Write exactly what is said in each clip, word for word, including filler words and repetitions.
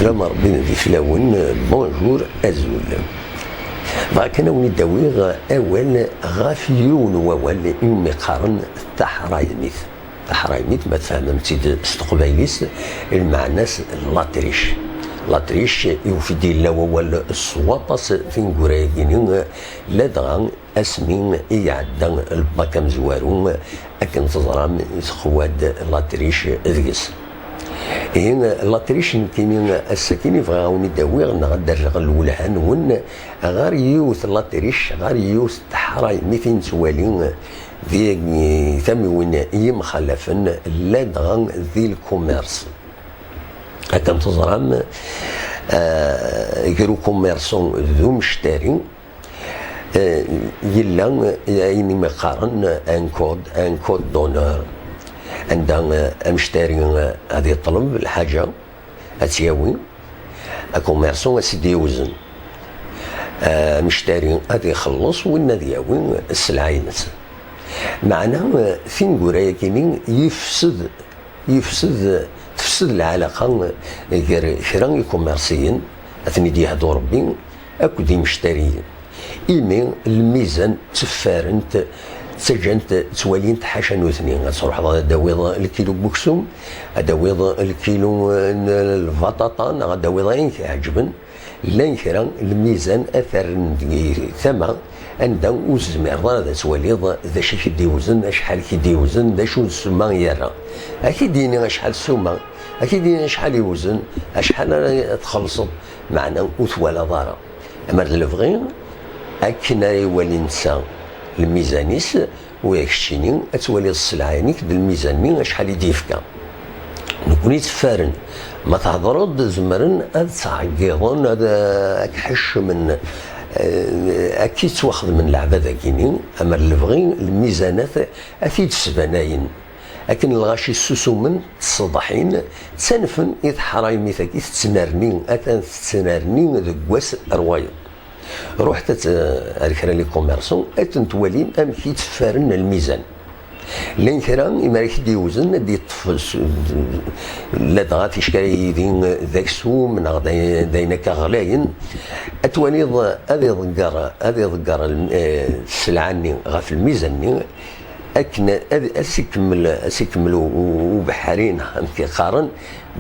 Sslam Ṛebbi di fell-awen, bonjour, azul. Bɣiɣ kan ad wen-id-awiɣ awal ɣef yiwen n wawal iwumi qqaren taḥraymit. Taḥraymit, ma tfehmem-tt-id s teqbaylit, lmeɛna-s latric. Latric, iwuf-d yella wawal s waṭas tineggura-agi-nni, ladɣa asmi i iɛedda lbak amezwaru, akken teẓram, teqwa-d latric deg-s. Ihi, latric, nekkini ass-akini bɣiɣ ad wen-id-awiɣ neɣ ad d-rreɣ lwelha-nwen ɣer yiwet latric, ɣer yiwet teḥraymit i nettwali di tamiwin yemxalafen, ladɣa di lkumers. Akken teẓram, ah, gar ukummersu d umectari, eh, yella, eh, ayen umi qqaren un code, un code d'honneur, anda, eh, amectari, eh, ad yeṭleb lḥaǧa, ad tt-yawi, akumersu ad s-id-yewzen. Eh, amectari ad ixelleṣ, winna ad yawi sselɛa-ines. Meɛna, eh, tineggura-yagi-nni yefsed, yefsed, tefsed lɛalaqa gar kra ikumersiyen, ad ten-id-yehdu Ṛebbi, akked imectariyen. Imi lmizan tteffaren-t, ttaǧǧan-t, ttwalin-t ḥaca nutni. Ad truḥeḍ ad d-tawiḍ lkilu n weksum, ad d-tawiḍ lkilu n lbaṭaṭa, neɣ ad d-tawiḍ ayen k-iɛeǧben. Llan kra lmizan ad t-rren deg tama anda ur tezmireḍ ara ad twaliḍ d acu i k-id-iwzen, acḥal k-id-iwzen, d acu n ssuma i yerra. Ad k-id-yini acḥal ssuma, ad k-id-yini acḥal iwzen, acḥal ara txellṣeḍ, meɛna ur twalaḍ ara. Amer d lebɣi, akken ara iwali netta lmizan-is, u keččini ad twaliḍ sselɛa-inek d lmizan-nni acḥal i d-yefka. Nekkni tteffaren. Ma thedreḍ, zemren ad ttɛeggiḍen, ad, ad k-ḥeccmen, eh, ad k-ittwaxedmen leɛbad-agi-nni, amer lebɣi, lmizanat ad t-id-sbanayen. Akken lɣaci ssusumen, ttṣeḍḥin, ttanfen i teḥraymit-agi tettnerni, atan tettnerni deg wass ar wayeḍ. Ruḥet ad t-, ar kra n les commerçants, ad ten-twalim amek i tteffaren lmizan. Llan kra, imi ara k-id-iwzen, ad d-yeṭṭef s-, ladɣa ticki ara yili d aksum, neɣ d ay-, d ayen akka ɣlayen. Ad twaliḍ ad iḍegger, ad iḍegger lm-, eh, sselɛa-nni ɣef lmizan-nni, akken ad, ad s-ikemmel, ad s-ikemmel u-, u-, ubeḥri, neɣ amek i qqaren,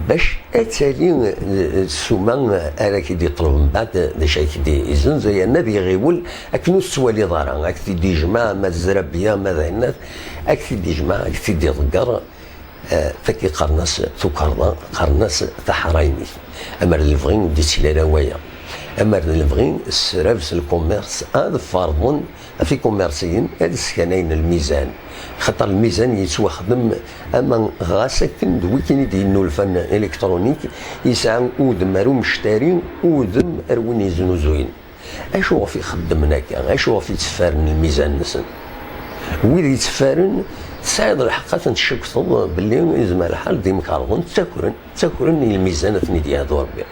bac ad tali, eh, ssuma ara k-id-yeṭleb mbeɛd, d acu ara k-id-izenz, yerna ad iɣiwel akken ur tettwaliḍ ara, ad k-t-id-ijmeɛ, ma d zrabya, ma d ayen, ad k-t-id-ijmeɛ, ad k-t-id-iḍegger. Eh, taki qqaren-as tukerḍa, qqaren-as taḥraymit. Amer d lebɣi ur d-ittili ara waya. Amer d lebɣi, ssrab s lkumers ad ferḍen ɣef ikummersiyen ad skanayen lmizan. Xaṭer lmizan yettwaxdem ama ɣas akken d wikin i d-yennulfan électronique, yesɛa udem ar umectari, udem ar win yeznuzuyen. Acuɣef i xeddmen akka? Acuɣef i tteffaren lmizan-nsen? Wid yetteffaren, tesɛiḍ lḥeqq ad ten-tcekteḍ belli yezmer lḥal d imkerḍen, ttakren, ttakren i lmizan ad ten-id-yehdu Rebbi.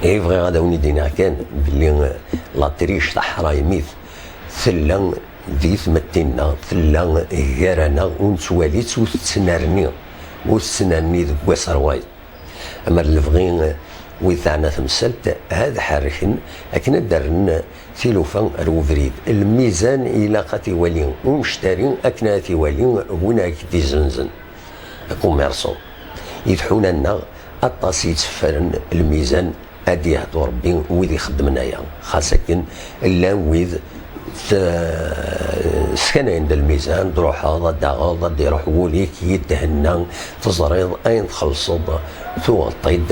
Ihi bɣiɣ ad awen-id-iniɣ kan belli latric taḥraymit tella di tmetti-nneɣ, tella gar-aneɣ, ur nettwali-tt, ur tettnerni, ur tettnerni deg wass ar wayeḍ. Amer d lebɣi, wid teɛna temsalt ad ḥerrken akken ad d-rren tilufa ar ubrid. Lmizan ilaq ad t-iwali umectari akken ad t-iwali win ara k-d-izenzen. Akummersu. Itḥunan-nneɣ aṭas i yetteffren lmizan, ad d-yehdu Rebbi wid ixeddmen aya. Xas akken llan wid t-, skanayen-d lmizan, d-ruḥeḍ, ad d-taɣeḍ, ad d-iruḥ wul-ik, yethenna, teẓriḍ ayen txellṣeḍ, tuɣeḍ-t-id,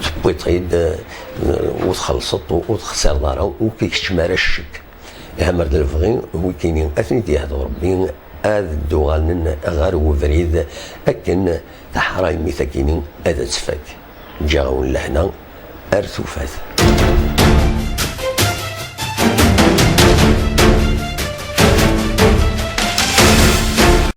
tewwiḍ-t-id, ur txellṣeḍ, ur txessireḍ ara, ur k-ikeččem ara ccek. Amer d lebɣi, wikini ad ten-id-yehdu Rebbi, ad d-uɣalen ɣer ubrid, akken taḥraymit-akini ad tfak. Ǧǧiɣ-awen lehna ar tufat.